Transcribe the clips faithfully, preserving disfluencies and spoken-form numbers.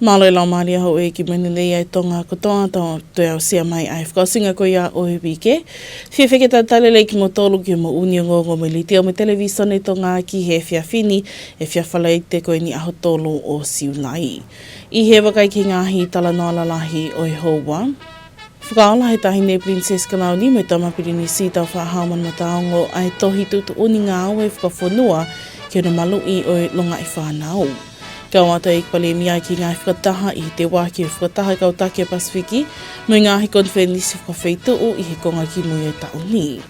Mālō e laumālie ʻa houʻeiki mo e lelei ʻa e Tonga kotoa, tau toe aʻusia mai ʻa e fakaʻosinga ko ia ʻo e uike. Fie feketalitali lelei kimoutolu ki he moʻoni ongoongo mei he Letiō mo e Televīsone Tonga ki he efiafi ni, efiafi Falaite ko eni ʻaho tolu ʻo Siulai. ʻI he vakai ki he ngaahi talanoa lalahi ʻo e houa. Fakaola ʻe he Taʻahine Pilinisesi Kalauni mo e Tama Pilinisi Taufaʻahau Manaʻotaongo ʻa e tohi tuʻutuʻuni ngāue fakafonua ki hono maluʻi ʻo e longaʻi fānau. Kau atu ʻa e ʻEiki Palēmia ki he ngaahi fakataha ʻi he teuaki ʻo e fakataha kau taki ʻa e Pasifiki mo e ngaahi konifelenisi fakafeituʻu ʻi he konga kimui ʻo e taʻu ni.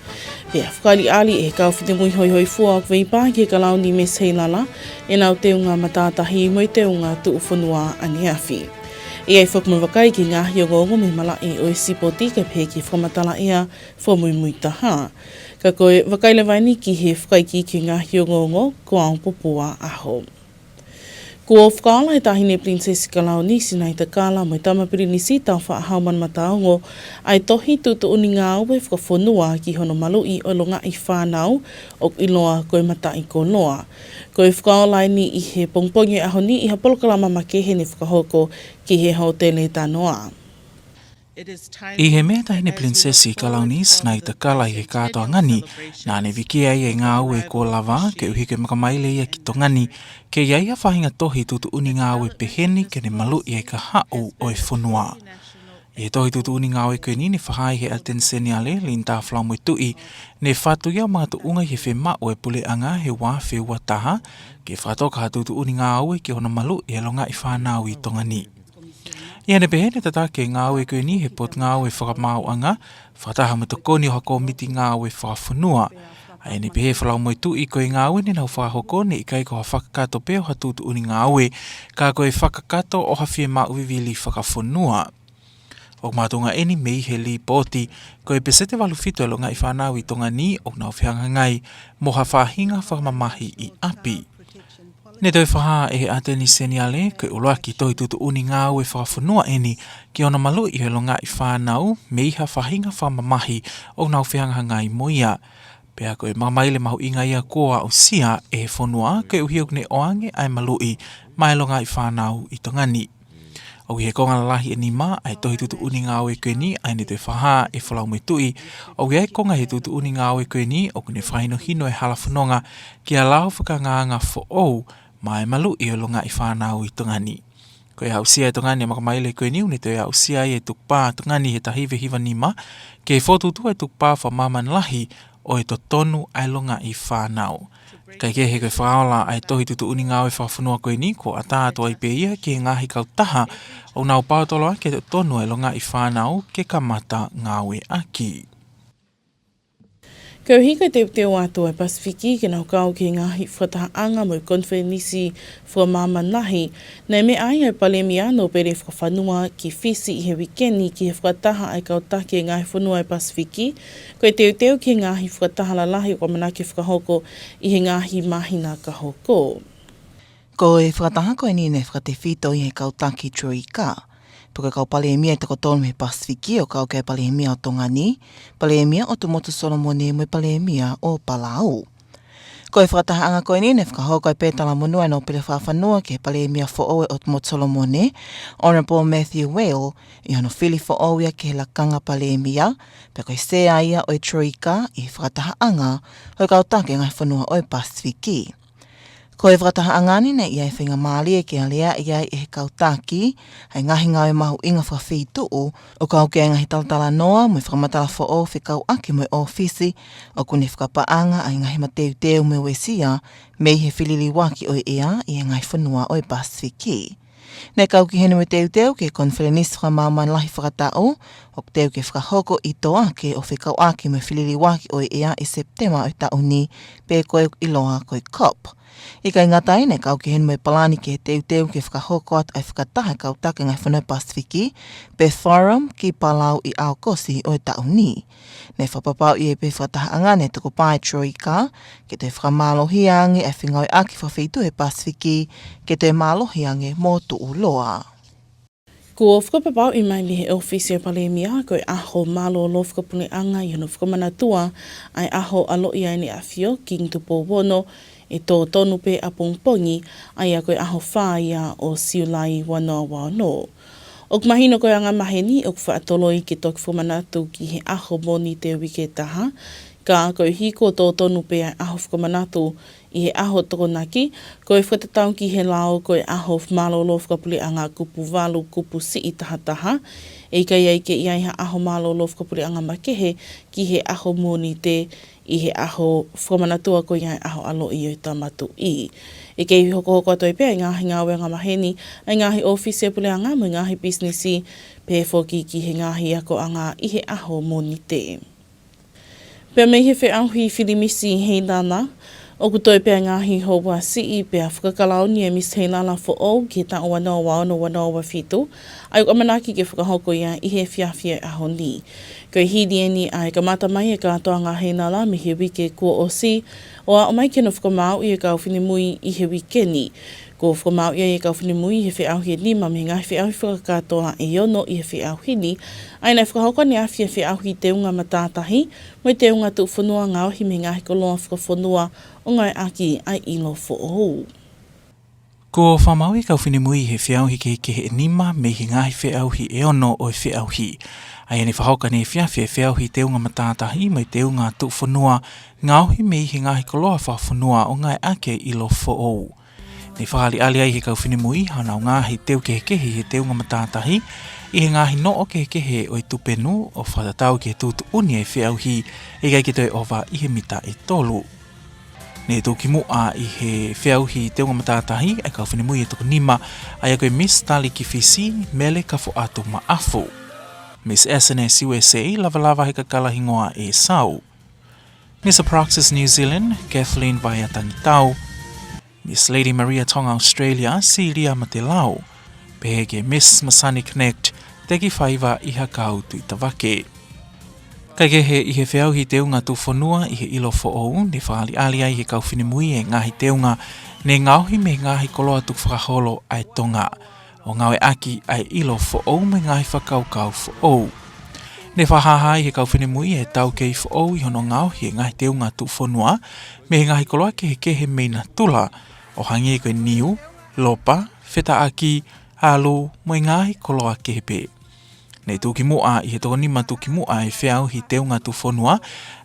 Pea fakaʻaliʻali ʻe he kau finemui hoihoifua ʻoku veipa ki he Kalauni Mesi Heilala ʻenau teunga matātahi mo e teunga tuʻufonua ʻaneafi. ʻE ʻi ai foki mo e vakai ki he ngaahi ongoongo mei he malaʻe ʻo e sipoti kae pehē ki he fakamatala ʻea fakamuimui taha. Ka ko e vakai leva eni ki he fakaikiiki ki he ngaahi ongoongo kuo aʻu pōpula ʻaho. Kuo fakaola ʻe he Taʻahine Pilinisesi Kalauni Sinaitakala mo e Tama Pilinisi Taufaʻahau Manaʻotaongo ʻa e tohi tuʻutuʻuni ngāue fakafonua ki hono maluʻi ʻo e longaʻi fānau ʻoku ʻiloa ko e mataʻikoloa. Ko e fakaola eni ʻi he pongipongi ʻo e ʻaho ni ʻi ha polokalama makehe ne fakahoko ki he hōtele Tanoa. ʻI he meʻa ʻa e Taʻahine Pilinisesi Kalauni Sinaitakala ʻi he kātoanga ni, naʻa ne vikia ai e ngāue kuo lava, koeʻuhi ko e makamaile ia ki Tonga ni ke ʻi ai ha faʻahinga tohi tuʻutuʻuni ngāue pehē ni ke ne maluʻi e kahaʻu ʻo e fonua. ʻI he tohi tuʻutuʻuni ngāue ko eni ne fakahā ʻe he ʻAteni Seniale, Linitā Folau Moetuʻi, ne fatu ia ʻo makatuʻunga ʻi he fiemaʻu ʻa e Puleʻanga he ua afe ua taha ke fakatoka ha tuʻutuʻuni ngāue ki hono maluʻi e longaʻi fānau ʻi Tonga ni. ʻI heʻene pehē, ne tataki e ngāue ko eni ʻe he Potungāue Fakamaauʻanga, fakataha mo e tokoni ʻo ha kōmiti ngāue fakafonua. ʻA ia ne pehē ʻe Folau Moetuʻi ko e ngāue ne nau fakahoko ne ʻikai ko ha fakakakato pē ʻo ha tuʻutuʻuni ngāue, ka ko e fakakakato ʻo ha fiemaʻu vivili fakafonua. ʻOku makatuʻunga eni mei he lipooti ko e peseti ʻe valu fitu ʻo e longaʻi fānau ʻi Tonga ni ʻoku nau fehangahangai mo ha faʻahinga fakamamahi ʻi ʻapi. Ne toe fakahā ʻe he ʻAteni Seniale ko e ʻuluaki tohi tuʻutuʻuni ngāue fakafonua eni ki hono maluʻi ʻo e longaʻi fānau mei ha faʻahinga fakamamahi ʻoku nau fehangahangai mo ia. Pea ko e makamaile mahuʻinga ia kuo aʻusia ʻe he fonua koeʻuhi ʻoku ne ʻoange ʻa e maluʻi maʻá e longaʻi fānau ʻi Tonga ni. ʻOku ʻi he konga lalahi ʻe nima ʻa e tohi tuʻutuʻuni ngāue ko eni, ʻa ia ne toe fakahā ʻe Folau Moetuʻi, ʻoku ʻi ai e konga ʻi he tuʻutuʻuni ngāue ko eni ʻoku ne fakahinohino e hala fononga ki ha lao fakaangaanga foʻou maʻá e maluʻi ʻo e longaʻi fānau ʻi Tonga ni. Ko e aʻusia ʻe Tonga ni e makamaile ko eni, ʻoku ne toe aʻusia ai e tukupā ʻa Tonga ni he taha hiva hiva nima ke fokotuʻutuʻu e tukupā fakamāmani lahi ʻo e totonu ʻa e longaʻi fānau. Kaekehe, ko e fakaola ʻa e tohi tuʻutuʻuni ngāue fakafonua ko eni, kuo ʻatā atu ai pē ia ki he ngaahi kautaha ʻoku nau paotoloaki e totonu ʻa e longaʻi fānau ke kamata ngāueʻaki. Koeʻuhi ko e teuteu atu ʻa e Pasifiki ke nau kau ki he ngaahi fakatahaʻanga mo e konifelenisi fakamāmani lahi, naʻe meʻa ai ʻa e Palēmia Nōpele Fakafonua ki Fisi ʻi he uike ni ki he fakataha ʻa e kau taki ʻo e ngaahi fonua ʻo e Pasifiki, ko e teuteu ki he ngaahi fakataha lalahi ʻoku ʻamanaki ke fakahoko ʻi he ngaahi māhina ka hoko. Ko e fakataha ko eni naʻe fakatefito ʻi he kau taki Troika, pe ko e kau palēmia ʻe toko tolu mei he Pasifiki, ʻo kau ki ai e Palēmia ʻo Tonga ni, Palēmia ʻo Tumotu Solomone mo e Palēmia ʻo Palau. Ko e fakatahaʻanga ko eni naʻe fakahoko ai pē e talamonū ʻa e Nōpele Fakafonua ki he Palēmia foʻou ʻo Tumotu Solomone, Honourable Matthew Wale, ʻi hono fili foʻou ia ki he lakanga palēmia, pea ko e sea ia ʻo e Troika ʻi he fakatahaʻanga ʻo e kau taki ʻo e ngaahi fonua ʻo e Pasifiki. Ko e fakatahaʻanga ni naʻe ʻi ai e faingamālie ke aleaʻi ai ʻe he kau taki ʻa e ngaahi ngāue mahuʻinga fakafeituʻu, ʻo kau ki ai e ngaahi talatalanoa mo e fakamatala foʻou fekauʻaki mo e ʻōfisi ʻoku ne fakapaʻanga ʻa e ngaahi mateuteu mo e uesia mei he feliliuaki ʻo e ʻea ʻi he ngaahi fonua ʻo e Pasifiki. Naʻe kau ki heni mo e teuteu ki he konifelenisi fakamāmani lahi fakataʻu ʻoku teu ke fakahoko ʻi Toake ʻo fekauʻaki mo e feliliuaki ʻo e ʻea ʻi Sepitema ʻo e taʻu ni, pe ko e ʻoku ʻiloa ko e COP. ʻIkai ngata ai, naʻe kau ki heni mo e palani ki he teuteu ke fakahoko atu ʻa e fakataha ʻa e kau taki ʻo e ngaahi fonua ʻo e Pasifiki, pe Forum, ki Palau ʻi ʻAokosi ʻo e taʻu ni. Naʻe fakapapauʻi ai pē ʻe he fakatahaʻanga ni ʻa e tukupā ʻa e Troika ke toe fakamālohia ange ʻa e fengāueʻaki fakafeituʻu ʻi he Pasifiki ke toe mālohi ange mo tuʻuloa. Kuo fakapapauʻi mai mei he ʻŌfisi ʻo e Palēmia ko e ʻaho mālōlō fakapuleʻanga ʻi hono fakamanatua ʻa e ʻaho ʻaloʻi ʻa ʻEne ʻAfio Kingi Tupou Ono, ʻe tō tonu pē ʻapongipongi, ʻa ia ko e ʻaho fā ia ʻo Siulai ua noa ua ono. ʻOku mahino ko e angamaheni ʻoku faʻa toloi ke toki fakamanatu ki he ʻaho Mōnite uike ʻe taha, ka koeʻuhi kuo tō tonu pē ʻa e ʻaho fakamanatu ʻi he ʻaho Tokonaki, ko e fakatatau ki he lao ko e ʻaho mālōlō fakapuleʻanga kupu valu kupu siʻi taha taha, ʻe ʻikai ai ke ʻi ai ha ʻaho mālōlō fakapuleʻanga makehe ki he ʻaho Mōnite ʻi he ʻaho fakamanatu ko ia ʻa e ʻaho ʻaloʻi ʻo e Tama Tuʻi. ʻE kei hokohoko atu ai pē ʻa e ngaahi ngāue angamaheni ʻa e ngaahi ʻōfisi ʻa e puleʻanga mo e ngaahi pisinisi, pehē foki ki he ngaahi akoʻanga ʻi he ʻaho Mōnite. Pea mei he feʻauhi filimisi Heilala, ʻoku toe pē ʻa e ngaahi houa siʻi pea fakakalauni ʻa e Miss Heilala foʻou ki he taʻu ua noa ua ono ua noa ua fitu, ʻa ia ʻoku ʻamanaki ke fakahoko ia ʻi he efiafi ʻo e ʻaho ni. Ko e hili eni ʻa e kamata mai ʻa e kātoanga Heilala mei he uike kuo ʻosi, ʻo aʻu mai ki hono fakamāuʻi ʻe he kau finemui ʻi he uike ni. Kuo fakamāuʻi ai ʻe he kau finemui ʻi he feʻauhi ʻe nima mei he ngaahi feʻauhi fakakātoa ʻe ono ʻi he feʻauhi ni, ʻa ia naʻe fakahoko ʻaneafi ʻa e feʻauhi teunga matātahi mo e teunga tuʻufonua ngaohi mei he ngaahi koloa fakafonua ʻo ngāueʻaki ʻa e ʻilo foʻou. Kuo fakamāuʻi ʻe he kau finemui ʻi he feʻauhi kehekehe ʻe nima mei he ngaahi feʻauhi ʻe ono ʻo e feʻauhi, ʻa ia naʻe fakahoko ʻaneafi ʻa e feʻauhi teunga matātahi mo e teunga tuʻufonua ngaohi mei he ngaahi koloa fakafonua ʻo ngāueʻaki ʻa e ʻilo foʻou. Naʻe fakaʻaliʻali ai ʻe he kau finemui honau ngaahi teu kehekehe ʻi he teunga matātahi ʻi he ngaahi noʻo kehekehe ʻo e tupenu, ʻo fakatatau ki he tuʻutuʻuni ʻa e feʻauhi ʻe ʻikai ke toe ʻova ʻi he mita ʻe tolu. Naʻe tuki muʻa ʻi he feʻauhi teunga matātahi ʻa e kau finemui ʻe toko nima, ʻa ia ko e Miss Tali ki Fisi, Mele Kafoatu Maʻafu. Miss S N S U S A, Lavalava Hekakala Hingoa ʻe Sau. Miss Apraxis New Zealand, Kathleen Vaea Tangitau. Miss Lady Maria Tonga Australia, Silia Matelau. Pehē ki he Miss Masani Connect, Teki Faiva ʻIhakau Tuʻitavake. Kae kehe, ʻi he feʻauhi teunga tuʻufonua ʻi he ʻilo foʻou, naʻe fakaʻaliʻali ai ʻe he kau finemui ʻa e ngaahi teunga naʻe ngaohi mei he ngaahi koloa tukufakaholo ʻa e Tonga, ʻo ngāueʻaki ʻa e ʻilo foʻou mo e ngaahi fakakaukau foʻou. Naʻe fakahāhā ai ʻe he kau finemui ʻa e taukei foʻou ʻi hono ngaohi ʻa e ngaahi teunga tuʻufonua mei he ngaahi koloa kehekehe mei natula, ʻo hangē ko e niu, lopa, fetaʻaki, ʻalu, mo e ngaahi koloa kehe pē. Naʻe tuki muʻa ʻi he toko nima tuki muʻa ʻa e feʻauhi teunga tuʻufonua,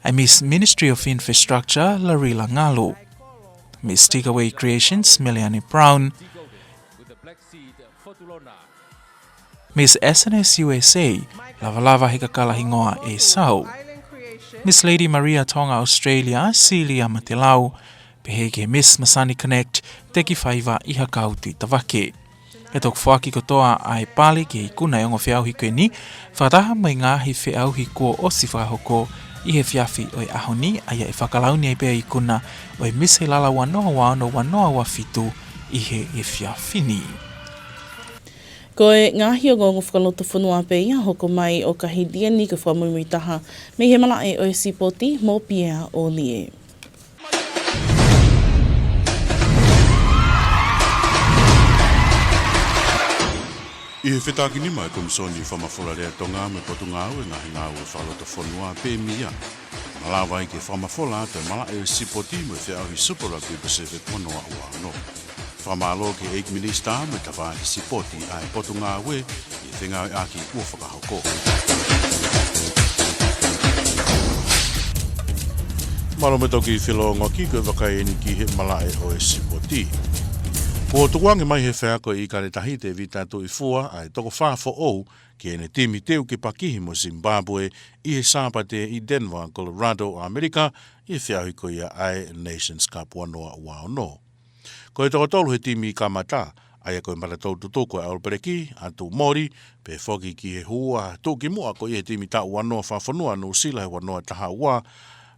ʻa e Miss Ministry of Infrastructure, Larila Ngalu. Miss Tigaway Creations, Meleane Brown. Miss S N S U S A, Lavalava Hekakala Hingoa ʻe Sau. Miss Lady Maria Tonga Australia, Silia Matelau. Pehē ki he Miss Masani Connect, Teki Faiva ʻIhakau Tuʻitavake. ʻE toki foaki kotoa ʻa e pale ki he ikuna ʻo e ongo feʻauhi ko eni, fakataha mo e ngaahi feʻauhi kuo ʻosi fakahoko ʻi he efiafi ʻo e ʻaho ni, ʻa ia ʻe fakakalauni ai pē ʻa e ikuna ʻo e Miss Heilala ua noa ua ono ua noa ua fitu ʻi he efiafi ni. Ko e ngaahi ongoongo fakalotofonua pē ia hoko mai ʻo ka hili eni, ko e fakamuimui taha mei he malaʻe ʻo e sipoti mo Piea ʻOlie. ʻI he fetākinima ʻa e Komisoni Fakamafola Lea Tonga mo e Potungāue Ngaahi Ngāue Fakalotofonua, pē mei ai, malava ai ke fakamafola atu e malaʻe ʻo e sipoti mo e feʻauhi Super Rugby Pacific ua noa ua ono. Fakamālō ki he ʻEiki Minisitā mo e tafaʻaki sipoti ʻa e Potungāue ʻi he fengāueʻaki kuo fakahoko. Mālō mo e toki felōngoaki, ko e vakai eni ki he malaʻe ʻo e sipoti. Kuo tukuange mai ʻe he faiako ʻo ʻIkale Tahi, Tēvita Tuʻifua, ʻa e toko fā foʻou ki heʻene timi teu ke pakihi mo Zimbabwe ʻi he Sāpate ʻi Denver, Colorado, ʻAmelika, ʻi he feʻauhi ko ia ʻa e Nations Cup ua noa ua ono. Ko e toko tolu he timi kamata, ʻa ia ko e matatou tutuku ʻa e All Blacks, ʻAtu Moli, pehē foki ki he hū tuʻukimuʻa ko ia he timi taʻu ua noa fakafonua ʻa Nuʻusila he ua noa taha ua,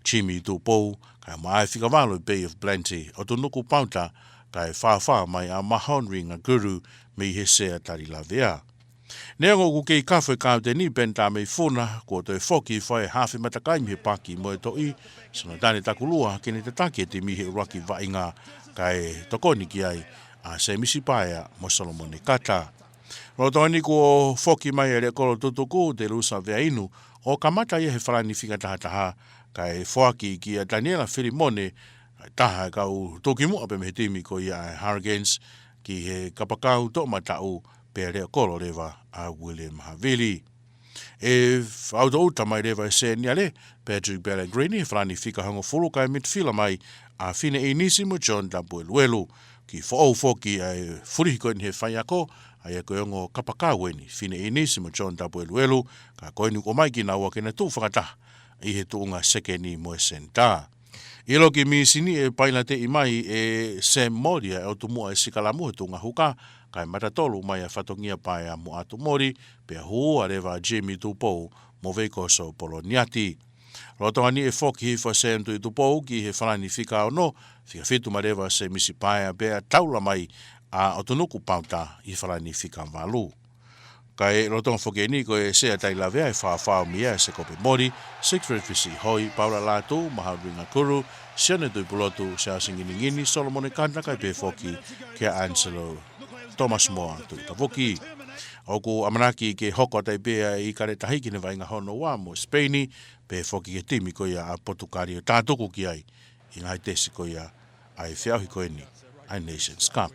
Jimmy Tupou, kae ʻumaʻā e fika valu Bay of Plenty, ʻOtunuku Pauta, kae fāfā mai ʻa Mahonri Ngakuru mei he Sea Talilavea. Neongo ʻoku kei kafo e kapiteni, Ben Tameifuna, kuo toe foki fai e hafe matakai mei he paki mo e toʻi, Sionatane Takulua, ke ne tataki e timi he ʻuluaki vaʻinga, kae tokoni ki ai ʻa Semisi Paea mo Solomone Kata. Lolotonga ni kuo foki mai e lekolo tutuku, Telusa Veainu, ʻo kamata ia he falani fika taha taha, kae foaki kia Taniela Filimone, Kae taha e kau tukimuʻa pē mei he timi ko ia ʻa e Hurricanes ki he kapakau toʻomataʻu pea lea kolo leva ʻa William Havili. ʻE fakaʻutoʻuta mai leva ʻe Seniale Patrick Pellegrini he falani fika hongofulu kae midfielder mai ʻa Fine ʻInisi mo John Tapueluelu. Kiʻi foʻou foki ʻa e fulihi ko eni he faiako, ʻa ia ko e ongo kapakau eni, Fine ʻInisi mo John Tapueluelu, ka ko eni ʻoku ʻomai kinaua ke na tuʻu fakataha ʻi he tuʻunga sekeni mo e senitā. ʻIlo ki Misini ʻe pailateʻi mai ʻe Sam Moli ʻa e ʻotu muʻa ʻe Sikalamu he tuʻunga huka, kae mata tolu mai ʻa Fatongia Paea mo ʻAtu Moli, pea hū ua leva ʻa Jimmy Tupou mo Veikoso Poloniati. Lolotonga ni ʻe foki hifo ʻa Sam Tuʻitupou ki he falani fika ono, fika fitu mai leva ʻa Semisi Paea pea taula mai ʻa ʻOtunuku Pauta ʻi he falani fika valu. Kae lolotonga foki eni ko e sea tailavea ʻe fāfā mai ʻa Sekope Moli, Siegfried Fisiʻihoi, Paula Lātū, Mahau Ringakuru, Sione Tuʻipulotu, Siaosi Nginingini, Solomone Kata kae pehē foki kia Angelo Thomas Moa Tuʻitavuki. ʻOku ʻamanaki ke hoko atu ai pē ʻa e ʻIkale Tahi ki he vaʻinga hono ua mo Sipeini, pehē foki ki he timi ko ia ʻa Potukali ʻo tātuku ki ai ʻi he ngaahi tesi ko ia ʻa e feʻauhi ko eni ʻa e Nations Cup.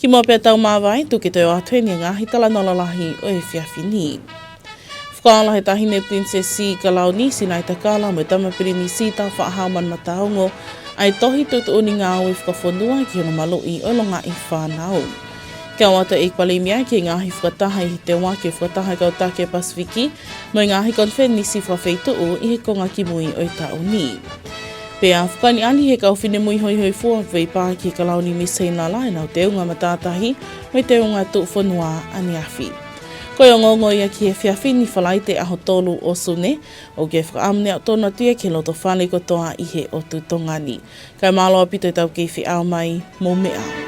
Kimuʻa pea tau māvae, tuku ke toe ʻoatu heni e ngaahi talanoa lalahi ʻo e efiafi ni. Fakaola ʻe he Taʻahine Pilinisesi Kalauni Sinaitakala mo e Tama Pilinisi Tāufaʻāhau Manumataongo ʻa e tohi tuʻutuʻuni ngāue fakafonua ki hono maluʻi ʻo e longaʻi fānau. Kau atu ʻa e ʻEiki Palēmia ki he ngaahi fakataha ʻi he Teuteu ki he fakataha ʻa e kau taki ʻa e Pasifiki mo e ngaahi konifelenisi fakafeituʻu ʻi he konga kimui ʻo e taʻu ni. Pea fakaʻaliʻali ʻe he kau finemui hoihoifua ʻo Veipa ki he Kalauni Miss Heinala ʻenau teunga matātahi mo e teunga tuʻufonua ʻaneafi. Ko e ongoongo ia ki he efiafi ni, Falaite ʻaho tolu ʻo Sune, ʻoku fakaʻamu ne aʻu tonu atu ia ki he loto fale kotoa ʻi he ʻotu Tonga ni. Kae mālō ʻaupito ʻetau kei feʻao mai, mou meʻa ā.